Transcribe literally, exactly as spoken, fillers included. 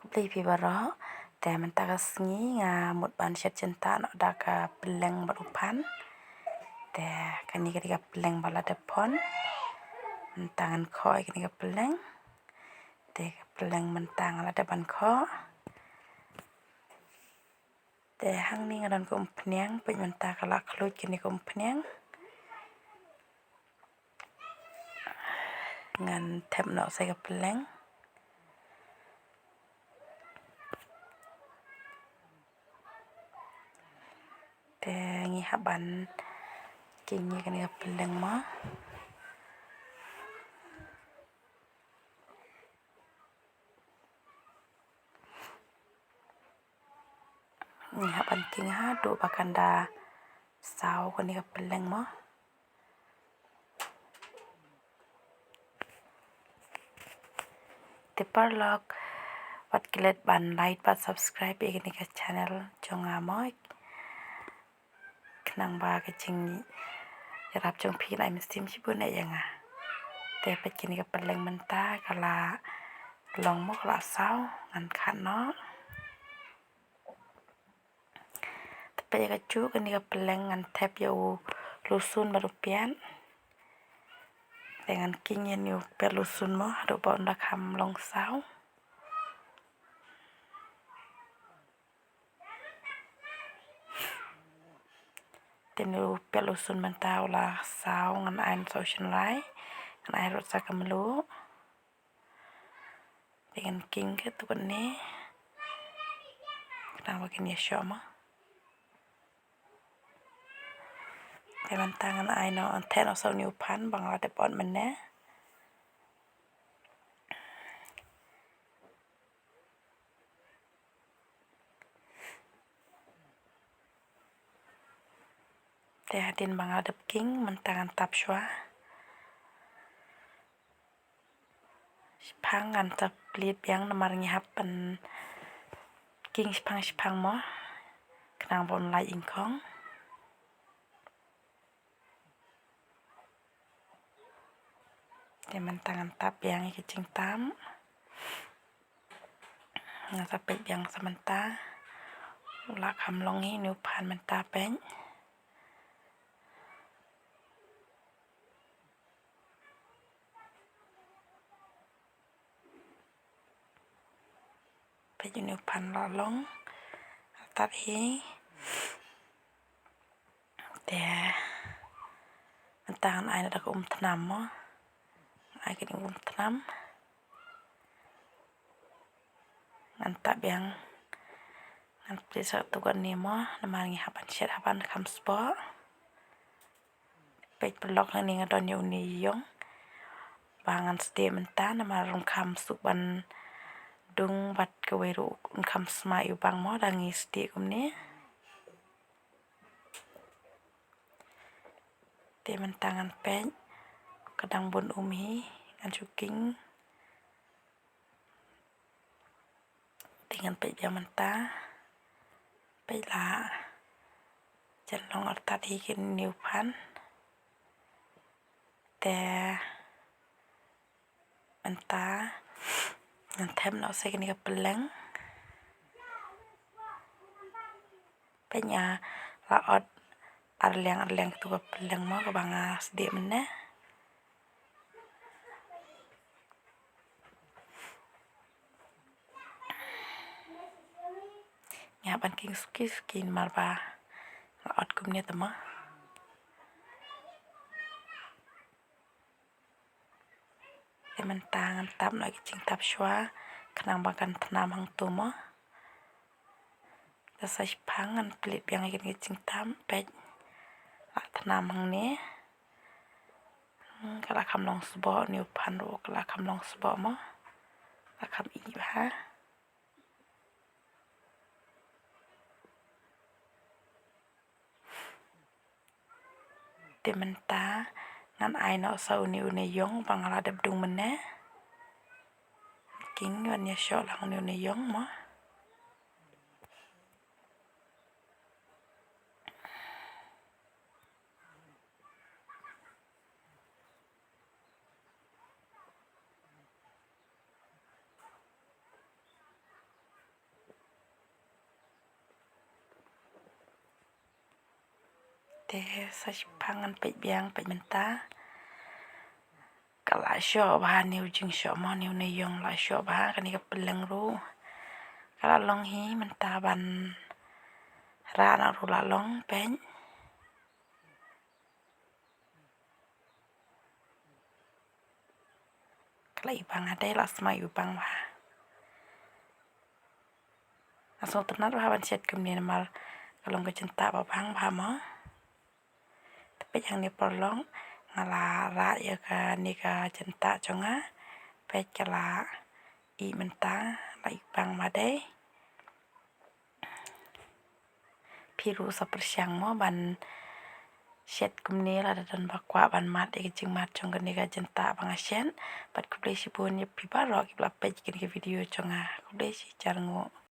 Khublei phi baroh. Te mynta ka sngi nga mut ban shet jyntah noh da ka pylleng bad u phan. Te kane ka dei ka pylleng ba la dep phon. Mynta ngan khoh ïa kane ka pylleng. Te ka pylleng mynta nga la dep ban khoh. Te hangne nga don ka umphniang, peit mynta ka la khluit kane ka umphniang. Ngan thep noh sa ka pylleng. Te ngi hap ban king ïa kane ka pylleng mo. Ngi hap ban king haduh ba kan da saw kane ka pylleng mo. Te paralok, wat klet ban like bad subscribe ïa kane ka channel jong nga mo. Khnang ba ka jingïarap jong phi kan ai mynsiem shibun ïa nga. Te peit kane ka pylleng mynta ka la long mo, ka la saw, ngan khat noh. Te peit ïa kajuh kane ka pylleng ngan thep ïa u lusun bad u piat. Te ngan king ïa une u piat lusun mo haduh ba un da kham long saw. Te une u piat lusun mynta u la saw, ngan ai noh sa u shynrai, ngan ai ruh sa ka mluh. Te ngan king katto katne khnang ba kin ïashoh mo. Te mynta ngan ai noh, ngan theh noh sa une u phan ba nga la dep ot mynne. Te hadien ba nga la dep king, mynta ngan tap shuwa. Shiphang ngan sa plie biang namar ngi hap ban king shiphang shiphang mo, khnang ba un lait ingkhong. Te mynta ngan tap biang ïa ka jingtap. Ngan sa peit biang sa mynta. U la kham long hi une u phan mynta, peit. Peit une u phan la long artat hi. Te mynta ngan ai noh da ka umthnam mo. Ngan ai kane ka umthnam. Ngan tap biang, ngan plie sa katto katne mo namar ngi hap ban shet, hap ban kham sboh. Peit paralok, hangne nga don ïa une u ïong ba ngan sdieh mynta namar um kham suk ban dung bad kawei ruh um kham sma ïa u bang mo da ngi sdieh kumne. Te mynta ngan peit, ka dang bun um hi, ngan shu king. Te ngan peit biang mynta. Peit la jan long artat hi kine u phan. Te mynta ngan thep noh sa kane ka pylleng. Peit nga la ot arliang arliang katto ka pylleng mo kaba nga sdieh mynne. Nga hap ban king suki suki namar ba nga ot kumne te mo. Te mynta ngan tap noh ïa ka jingtap shuwa khnang ba kan thnam hangto mo. Te sa shiphang ngan plie biang ïa ka jingtap, peit. La thnam hangne. Hmm, ka la kham long sboh, une u phan ruh ka la kham long sboh mo. La kham ih bha. Te mynta ngan ai noh sa une, une ïong ba nga la dep dung mynne. King ban ïashoh lang une, une ïong mo. Te sa shiphang ngan peit biang, peit mynta. Ka la shoh bha, ne u jingshoh mo, ne u neiong la shoh bha, kane ka pylleng ruh. Ka la long hi mynta ban rah na ruh la long, peit. Ka la i bang ha dei, la sma i bang bha. Nga sngewtynnat bha ban shet kumne namar ka long ka jyntah ba bang bha mo. Te peit hangne paralok, nga la rah ïa kane ka jyntah jong nga. Peit ka la i mynta, la i bang ma dei. Phi ruh sa pyrshang mo ban shet kumne lada don ba kwah ban mad ïa ka jingmad jong kane ka jyntah ba nga shet. Bad khublei shibun ïa phi baroh kiba la peit ïa kane ka video jong nga. Khublei shihajar nguh.